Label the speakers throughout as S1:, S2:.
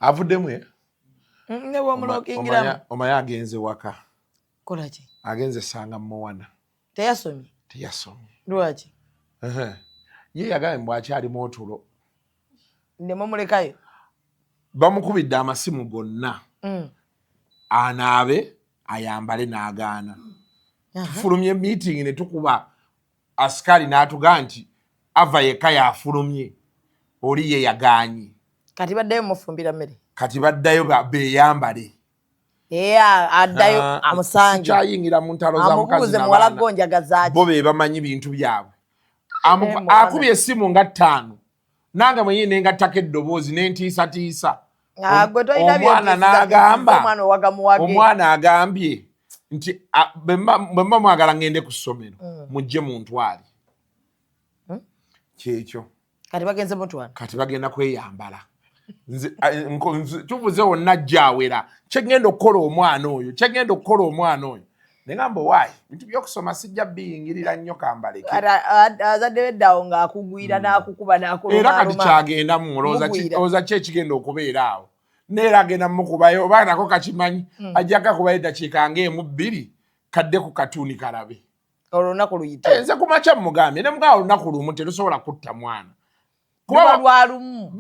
S1: Avuddemu, eh?
S2: Ne bwomulokingiramu.
S1: Omanyi agenze waka.
S2: Kolaki?
S1: Agenze sanga muwana.
S2: Teyasomye?
S1: Teyasomye.
S2: Lwaki?
S1: Ye yagambye mbu akyalimu otulo.
S2: Nemumulekayo?
S1: Bamukubidde amasimu gonna, anaabe ayambale, n'agaana. Tufulumye meeting ne tukuba asikali n'atugaa nti ava yekka yafulumye, oli ye yagaanye.
S2: Kati baddayo mufumbira mmere?
S1: Kati baddayo beeyambale.
S2: Addayo amusange.
S1: Sikyayingira mu ntalo za mukazi.
S2: Amubuuze, muwala gonjagazaaki?
S1: Bo be bamanyi bintu byabwe. Akubye essimu nga 5, nange mwenyini nengattako eddoboozi nentiisatiisa.
S2: Omwana
S1: n'agamba, omwana agambye nti bwe mba mwagala ngende ku ssomero, mujje muntwale. Kyekyo.
S2: Kati bagenze mutwala?
S1: Kati bagenda kweyambala. Tuvuze wonna jjawera kyegenda okukola omwana oyo, kyegenda okukola omwana oyo. Negamba, owaayi, bintu byokusoma sijja biyingirira nnyo, kambaleke.
S2: Azadde beddawo ng'akugwira n'akukuba.
S1: Era kati kyagendamu, olowooza ki ekigenda okubeera awo? Neera agenda mukubayo oba nako kakimanyi, ajja kakubayo eddakiika ng'emu 2, kadde ku katuuni kalabe.
S2: Olunaku luyite.
S1: Nze kumakya mugambye, ne mugamba olunaku lumu terusobola kutta mwana.
S2: Kuba lwalumu.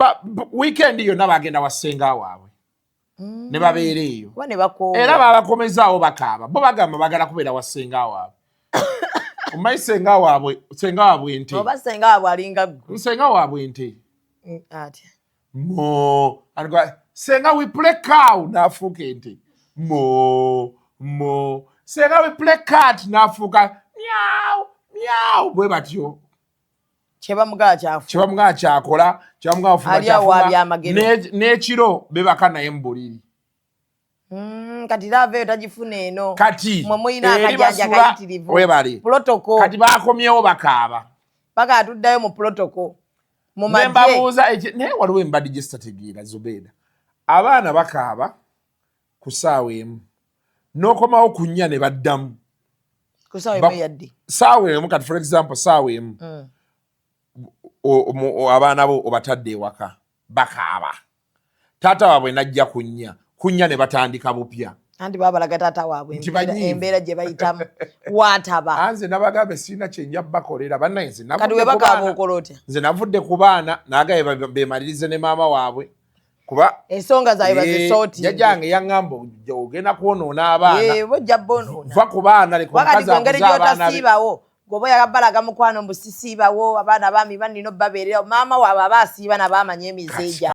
S1: Weekend yonna bagenda wa ssenga waabwe ne babeera eyo, era babakomezaawo bakaaba. Bo bagamba bagala kubeera wa ssenga waabwe. Omanyi senga waabwe, senga waabwe nte.
S2: Oba senga waabwe alinga
S1: ggwe? Senga waabwe nte. Mo senga, we play cow, n'afuuka ente. Mo mo senga, we play cat, n'afuuka myaw myaw, bwe batyo.
S2: Kyebamugaa kyafu.
S1: Kyebamugaa kyakola, kyebamugaa.
S2: Ali awo wabyamagero.
S1: N'ekiro bebaka naye mu buliri.
S2: Kati love eyo tagifuna eno.
S1: Kati
S2: mwe muyina
S1: eri
S2: akajanja
S1: basula
S2: kayitirivu.
S1: Webale.
S2: Protocol.
S1: Kati bakomyewo bakaaba.
S2: Paka atuddayo mu protocol mu magye.
S1: Nembabuuza naye waliwo embadi gye sitategeera, Zubeeda. Abaana bakaaba ku ssaawa 1, n'okomawo ku 4 ne baddamu.
S2: Ku ssaawa 1 yaddi?
S1: Ssaawa 1. Kati for example, ssaawa 1, abaana bo obatadde ewaka, bakaaba, taata waabwe najja ku 4, ku 4 ne batandika bupya.
S2: Anti babalaga taata waabwe
S1: Nti banyiivu.
S2: Embeera gye bayitamu waataba.
S1: Anze nabagambe sirina kyenja bakolera bannaye, nze
S2: Kati
S1: navudde
S2: we
S1: ku
S2: bakaaba
S1: baana.
S2: okola otya?
S1: Nze navudde ku baana, nagaye bemalirize ne maama waabwe kuba
S2: Ensonga zaabwe bazisooti.
S1: Jjajjange yaŋŋamba, ogenda kwonoona abaana.
S2: Bojja bonoona.
S1: Va ku baana, leka
S2: Wakati
S1: omukazi
S2: gwe engeri
S1: akuze abaana be.
S2: gy'otasiibawo, gweoba oyagala balaga mukwano mbu sisiibawo, abaana baami banina obbabeererawo, maama waabwe aba asiiba nabo amanye emize gyabwe.